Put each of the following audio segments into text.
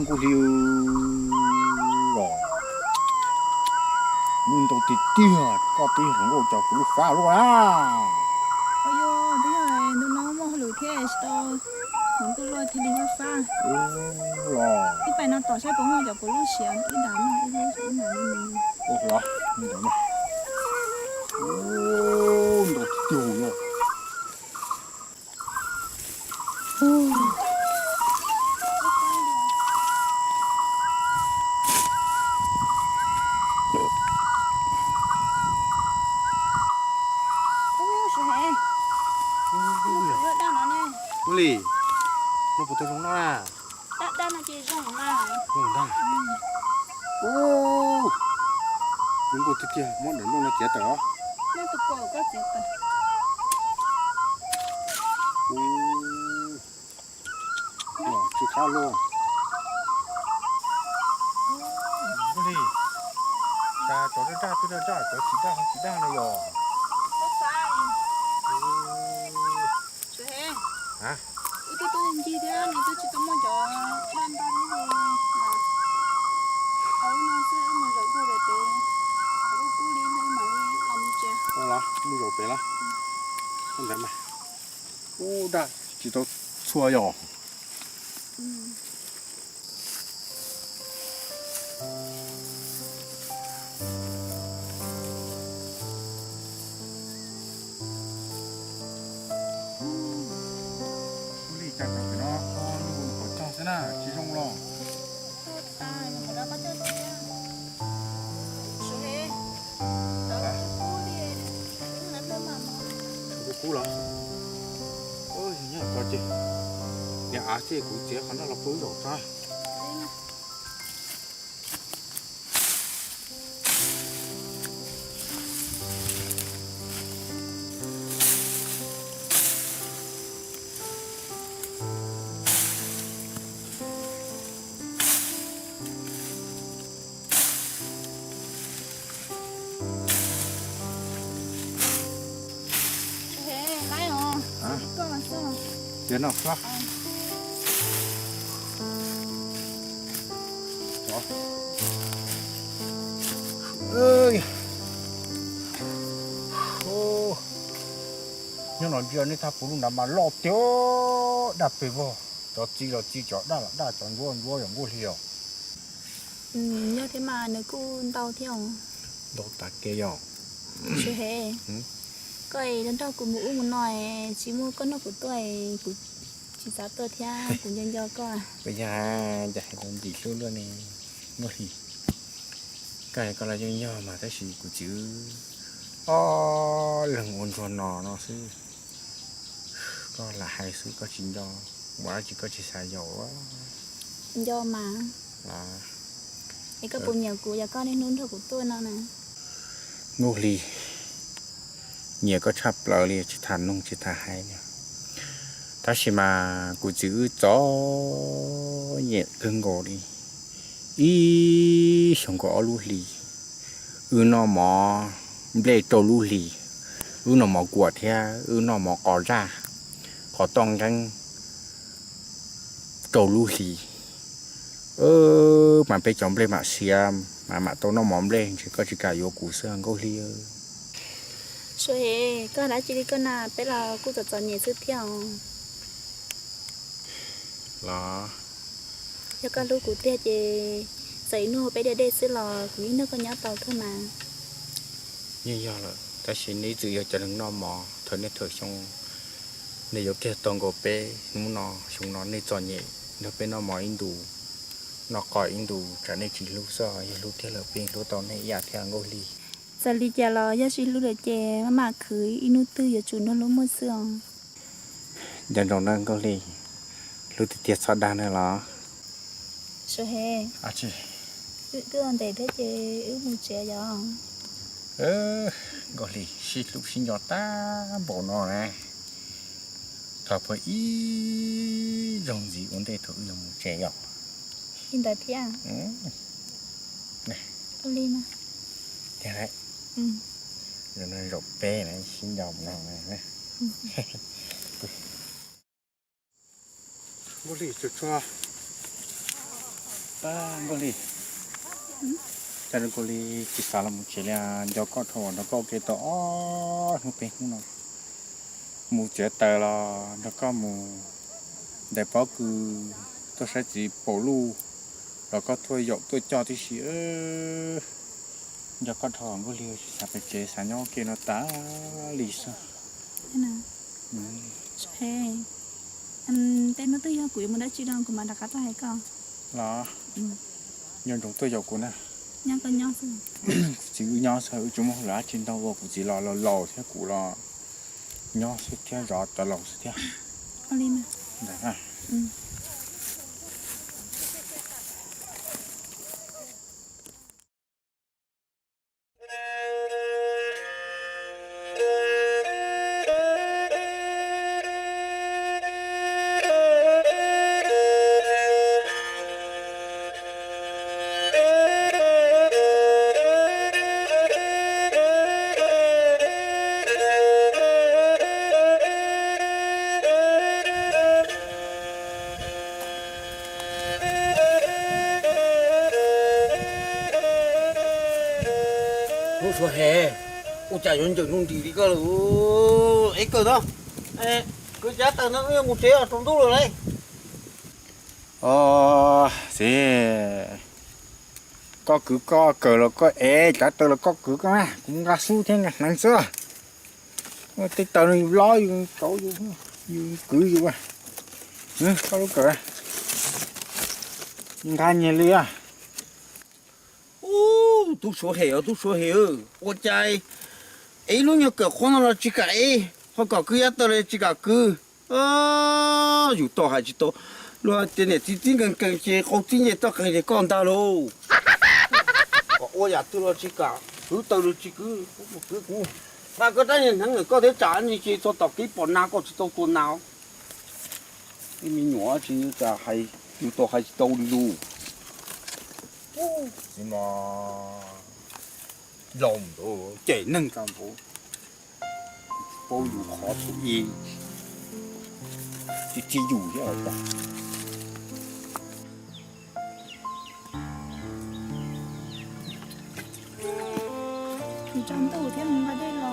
Ua li os, muaj ntau tiag tiag, koj twb yog hluas nkauj cov kuv lub fab luaj na. Ua yog twb yog ntu no muaj hauj lwm thiab tsis tau hluas nkauj luaj thiaj li lub fab. Ib pais no tom saib puas muaj cov kuv lub siav ib nrab no ib lub ib nrab no. Ua los ntau tiag tiag no. Ua li, no puas tau zoo noj na? Daj daj no ces zoo mas. Zoo ntag. Ub, zoo nkauj tiag tiag, muab daim nplooj no txiav tawm os. Muab tus kaum koj txiav tawm. Ub, los tsis qab luaj. Ua li, cas cov daj daj twb daj daj, cov tsis daj ho tsis daj no yog. Ua twb tub ncig thiab nws twb tsis tau muaj cov daj nrog li los. Au no xwb wb mus zaum koj pem pem, kuv kub li no mam li los mus tsev. Mus zaum pem los. Ntawd mas. Ub, daj tsis tau txhua yog. Ua li cas cov pem no nws kuj nyuam qhuav cog xwb na, tsis zoo los. Kub kub los. Nyob qhov ces niag av xij kuv txiav qhov no los pw zaum tso. Tias no xwb. Nyob no ntsia nej tag puv lub nrad mas loj tiag, daj pes vog, cov txi los txi, cov daj los daj, cov ntsuab ntsuab yom Nkauj Hli os. Yog thiab mas nws kuj ntau thiab os. Ntau tas kev yom. Sub he, koj es nrog kuv mus ub mus no es tsis muaj koj nrog kuv tuaj es kuv tsis xav tuaj thiab kuv nco nco koj. Puas yog, cas hais lus ntxim hlub luaj ne Nkauj Hli. Koj hais koj los yeej yog mas tab sis kuv txiv ob leeg ua ntsuag no no xwb. Koj lam hais xwb koj tsis nco, ua dab tsi koj tsis xav yaum. Nco mas. Es koj puas nyiam kuv yog koj niaj hnub nrog kuv tuaj no na? Nkauj Hli, nyiam koj tshaj plaws li, tsis tham noog tsis tham hais li. Tab sis mas kuv txiv wb txom nyem kawg nkaus li. Ib xyoos nkaus ob lub hlis, wb noj mov nplej rau lub hlis, wb noj mov kuam thiab wb noj mov qos zaj, qos toj nqeeb rau lub hlis. Mas peb cov nplej mam siav mas mam tau noj mov nplej, ntshe koj tsis kam yuav kuv xwb Nkauj Hli. Sub he, koj dab tsi li koj na, peb los kuj txom txom nyem xwb thiab os. Los, yog koj hlub kuv tiag ces txawm ib hnub peb dej dej xwb los kuv yeej nrog koj nyob tau kawg mas. Yeej yog lawm, tab sis nej ib txwm yog cov neeg noj mov thaum niaj thaum xyoo, nej yuav kiag tau nkaus peb hnub no xyoo no, nej txom nyem nrog peb noj mov ib ntus, noj qos ib ntus, tsam nej tsis hlub xwb, yog hlub tiag lawm peb hlub tau nej ib yam thiab Nkauj Hli. Txawm li cas los yog sib hlub lawm ces maj mam khwv, ib hnub twg yuav tsum nrog hlub muaj xwb os. Nco ntsoov nawb Nkauj Hli, hlub tiag tiag txhob dag nawb los. Sub he, twb ua ntev thiab ces wb mus tsev yom. Nkauj Hli, sib hlub sib nco tag npaum no na, thov pab ib zaug ntxiv ua ntej thaum wb yuav mus tsev yom. Li ntawd thiab. Li mas. Tiag, zaum peb na sib nco mus no. Nkauj Hli, tsuag tsuag. Nkauj Hli, cas Nkauj Hli tsis xav los mus tsev li, nco koj dhau, nrog koj ua ke tau ob hnub peb hnub no. Mus txiav taws los nrog koj mus ntais pob kws, tuaj saib txiv paum luj los koj tuaj yaum tuaj coj tib si. Nco koj dhau Nkauj Hli, tsis xav pem tsev, xav nyob ua ke no tas li xwb. Tej hnub twg yog kuv yuav mus dab tsi no kuv mam rov qab tuaj hais koj. Los nco ntsoov tuaj yaum kuv na. Nyob koj nyob xwb. Kuv txiv wb nyob xwb, wb tsis muaj hauj lwm dab tsi ntau ua, kuv txiv los laus laus thiab, kuv los nyob xwb thiab, zov cov laus xwb thiab. Ua li mas. Ntawd na. Tub Suav Hem, ua cas yuav ncaws nruj nris li koj lawm? Ev kawm no, kwv cav taws no wb yuav mus tsev os, tsaus ntuj lawm lauj. Os, txiv, koj kwv koj kawm los koj ev, cav taws los koj kwv koj na, kuv nqa xub thiab nqa hneev xwb. Tej taws no yus lob yus kauv yus, yus kwv yus. Koj lub kawm nqa nyias li. Ub, tub Suav Hem os, tub Suav Hem, ua cas ev lub nyuag kawm qhuav no los tsis kam ev, ho kom kwv cav taws los tsis kam kwv. Yus tau hais tsis tau, luag tias niam txiv txib nkees nkees ces qau txib nce toj qees li koj ntag lauj. Kom ua yam twg los tsis kam, kwv taws los tsis kwv, kwv kuv. Nqa koj rab niag hneev ntawm koj thiab tsam ces txog tom kev pom nas koj tsis tau tua nas. Tej me nyuam tsis, yus tau hais tsis tau li lus. Txiv mas laus npaum, cem neeg tau npaum, paub yus qhov tus i, tsis txib yus thiab. Tsaus ntuj thiab, mus nqa dej los.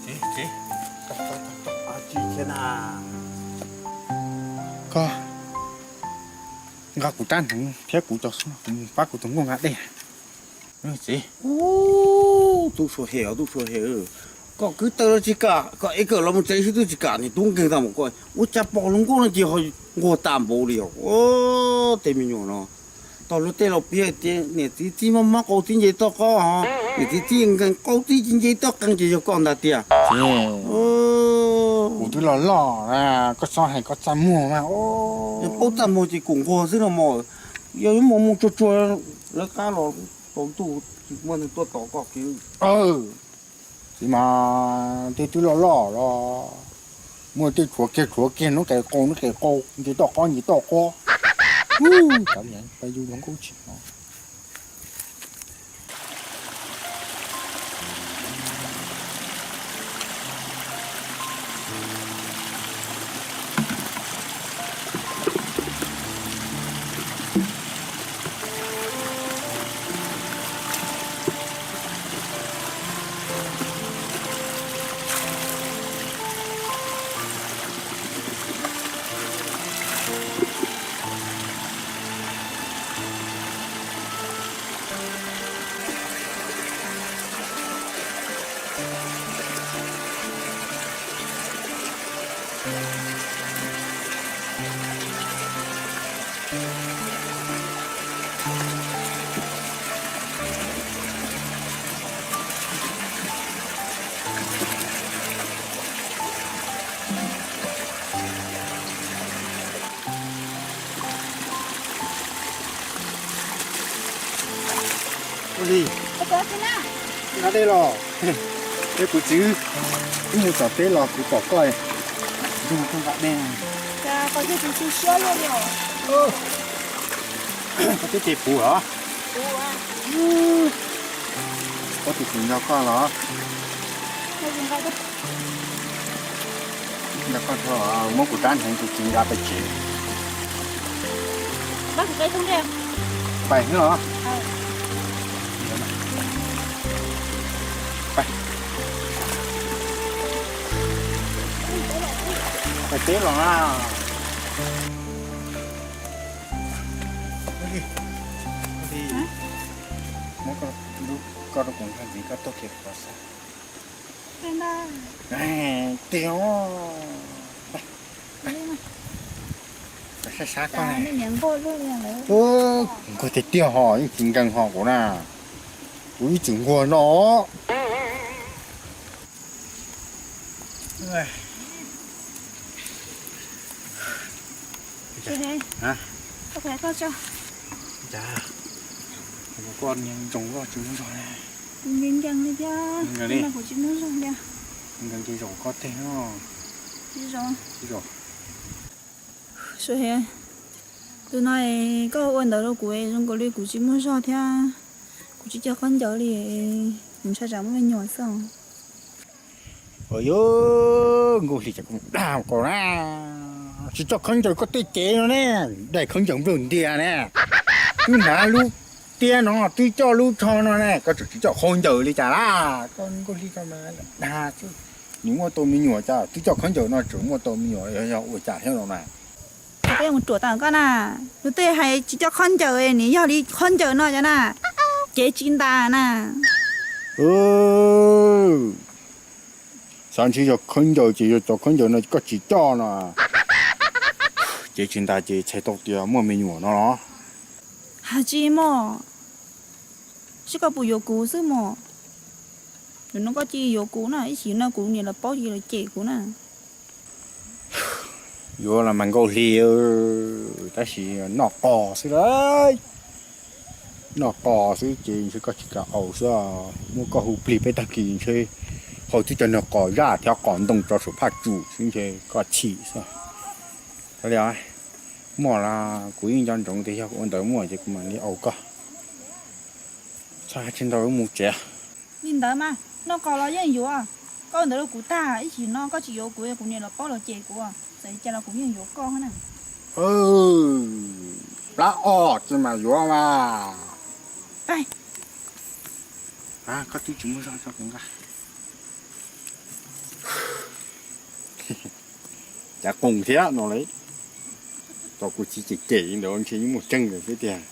Txiv, txiv, tsis thiab na. Koj nqa kuv rab hneev thiab kuv cov xub, kuv mus pab kuv tus nkauj nqa dej. Txiv, tub Suav Hem os, tub Suav Hem, koj kwv taws los tsis kam, koj ev kawm los mus tsev xwb twb tsis kam, niag tub nkeeg tag mus koj ua cas pom hluas nkauj no ces ho nquag tas npaum li os. Tej me nyuam no, tau luag tej laus piav tias niam txiv txib mob mob qau txib nce toj qob, niam txiv txib nkees nkees qau txib nce toj qees ces yog koj ntag tiag. Kuv twb los loj, koj txhob hais koj txaj muag mas. Yog paub txaj muag ces kuv nquag xwb no mas, yog yuav mus mus tsuag tsuag lawv qab los tsaus ntuj tsis muaj neeg tuaj tos koj kiag. Txiv mas tej twb loj loj los muaj tej tshuav kiag tshuav kiag, hnub qes qau hnub qes qau, nce toj qob nce toj qob. Kav liam, peb yug hluas nkauj tsis no. Li, nqa dej los. Es kuv txiv, wb mus tom teb los kuv pom koj, nrog koj nqa dej. Koj twb ces puv los? Koj tus txiv nco koj los? Nco koj tso, muab kuv rab hneev kuv txiv nqa pais tsev. Pais xwb los? Pais teb los na. Muab koj rau kuv nqa ntxiv koj tuaj kiag kuv xwb. Tiag, sab sab koj. Nquag tiag tiag ho yeej tsis nkees ho kuv na. Kuv ib txwm nquag no. Koj niag ntsoos loj tsis muaj zog ne. Nkees li thiab, kuv tsis muaj zog li. Nkees ces zaum koj teg no. Tsis zaum. Tus no koj ua ntawd rau kuv zoo nkaus li kuv tsis muaj zog thiab. Kuv tsis coj khaub ncaws li, kuv ntshai tsam muaj me nyuam xwb. Ua yog Nkauj Hli cas koj dag koj na, tsis coj khaub ncaws koj tej cev no ne, daim khaub ncaws nplawg ntias ne, twb hnav lub tiab no twb coj lub tsho no ne, koj tseem tsis coj khaub ncaws li cas laj. Koj Nkauj Hli koj mas dag xwb, nws muaj tau me nyuam cas twb coj khaub ncaws no tseem muaj tau me nyuam, yog ua cas thiab no na. Koj mus ruam tas koj na, tus twg hais tsis coj khaub ncaws, nws yog li khaub ncaws no cov na, cev tsis ntas na. Xav ntshe yog khaub ncaws ces yog cov khaub ncaws no koj tsis coj no. Cev tsis ntas ces txhais tau tias muaj me nyuam no los? Hais tsis mog, seb koj puas yuav kuv xwb mog. Nim no koj cia li yuav kuv na, ib chim no kuv niam lawv paub ces lawv cem kuv na. Yuav los mas Nkauj Hli, tab sis noj qos xwb lauj. Noj qos xwb ces ntshe koj tsis kam aus xwb. Muab koj hu plig peb tag kis ntshe hau twb cov niag qos zaj thiab qos ntoo tso saum phaj tsum xwb ntshe koj chim xwb. Li, muaj los kuv yeej nco ntsoov tias yog kuv ua ntawd muaj ces kuv mam li aus koj. Txhob hais tsis ntau, wb mus tsev. Li ntawd mas noj qos los yeej yuav. Koj ua ntawd rau kuv tag, ib chim no koj tsis yuav kuv, kuv niam los paub los cem kuv, txawm li cas los kuv yeej yuav koj na. Plab os, tsis mas yuav mas. Koj twb tsis muaj zog tso kuv nqa. Cas qoos thiab no li. Tos kuv txiv cem cem ntawd ntshe yeej muaj tseeb lawm xwb tiag.